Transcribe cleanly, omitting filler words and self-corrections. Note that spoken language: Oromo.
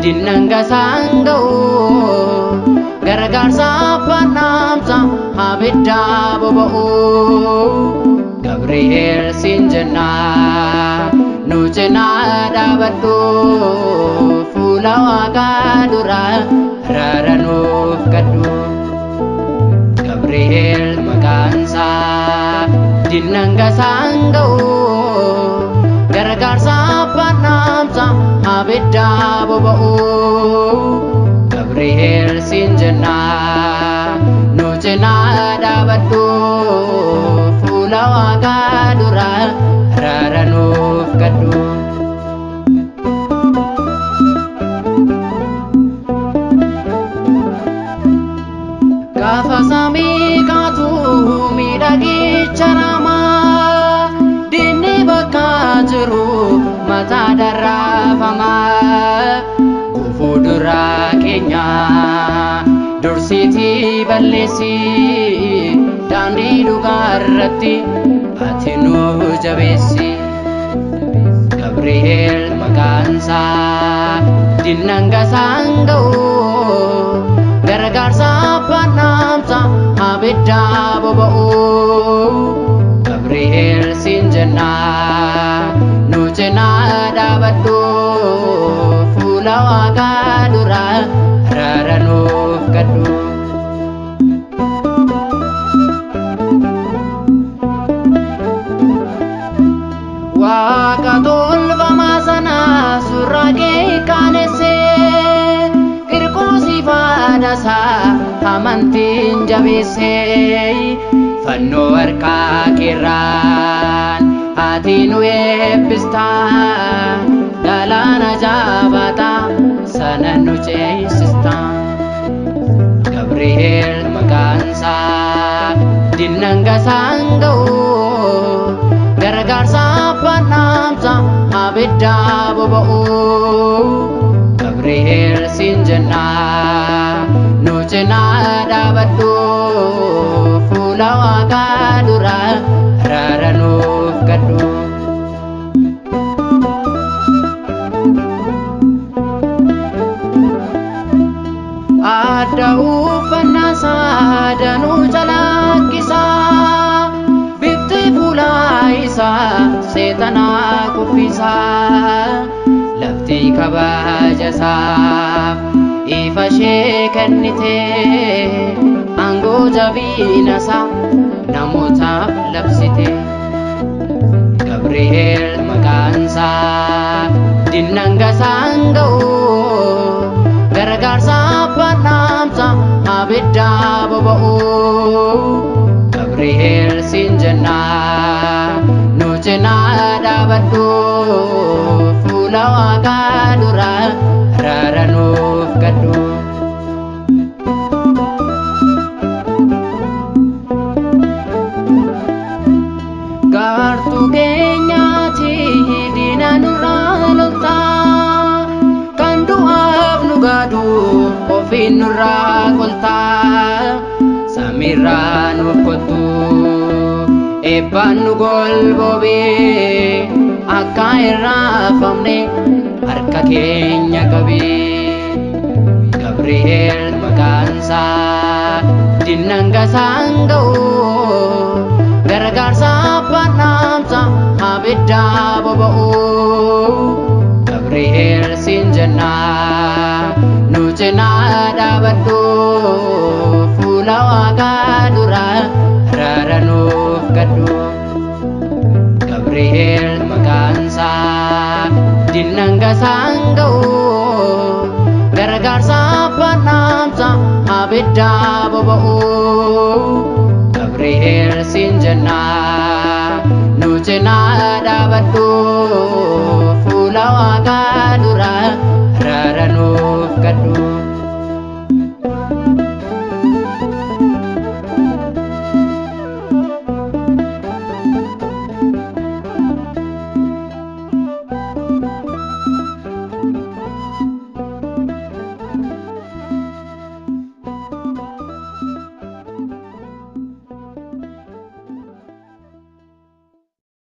Dinnaan gasaan ga'u gargaarsa abbaan dhaamsa abiddaa boba'u. Gabri'eel siin jennaa nu cinaa dhaabadhu fuula waaqaa dura araara nuuf kadhu. Gabri'eel maqaansaa dinnaan gasaan ga'u gargaarsa abbaan dhaamsa abiddaa boba'u. Gabri'eel siin jennaa nu cinaa dhaabadhu fuula waaqaa dura araara nuuf kadhu. Gaafa samii kaatu miidhagicha ramaa diinni bakka jiru mataa darraafamaa. Gufuu duraa keenya dursiitii balleessi daandii dhugaa irratti ati nu jabeessi. Gabri'eel maqaansaa dinnaan gasaan ga'u gargaarsa abbaan dhaamsa abiddaa boba'u. Gabri'eel siin jennaa nu cinaa dhaabadhu fuula waaqaa dura araara nuuf kadhu. Waaqa tolfamaa sana suuraa kee kaanessee Qirqoosii faanasaa amantiin jabeessee fannoo harkaa keerraan ati nu eebbistaa galaana jabaataa sana nu ceesistaa. Gabri'eel maqaansaa dinnaan gasaan ga'u gargaarsa abbaan dhaamsa abiddaa boba'u. Gabri'eel siin jennaa nu cinaa dhaabadhu fuula waaqaa dura araara nuuf kadhu. Adda uffannaa isaa danuu calaqqisaa bifti fuula isaa seexanaa kuffisaa. Lafti kabajasaaf ifa ishee kennite aangoo jabinasaa namootaaf labsite. Gabri'eel maqaansaa dinnaan gasaan ga'u gargaarsa abbaan dhaamsa abiddaa boba'u. Gabri'eel siin jennaa nu cinaa dhaabadhu fuula waaqaa dura araara nuuf kadhu. Gaartuu keenyaati diina nurraa loltaa kan du'aaf nu gaadu ofiin nurraa qoltaa. Samiirraa nuuf kottu eebbaan nu golboobee akka hin raafamne harka keenya qabee. Gabri'eel maqaansaa dinnaan gasaan ga'u gargaarsa abbaan dhaamsa abiddaa boba'u. Gabri'eel siin jennaa nu cinaa dhaabadhu fuula waaqaa dura araara nuuf kadhu. Gabri'eel maqaansaa dinnaan gasaan ga'u gargaarsa abbaan dhaamsa abiddaa boba'u. Gabri'eel siin jennaa nu cinaa dhaabadhu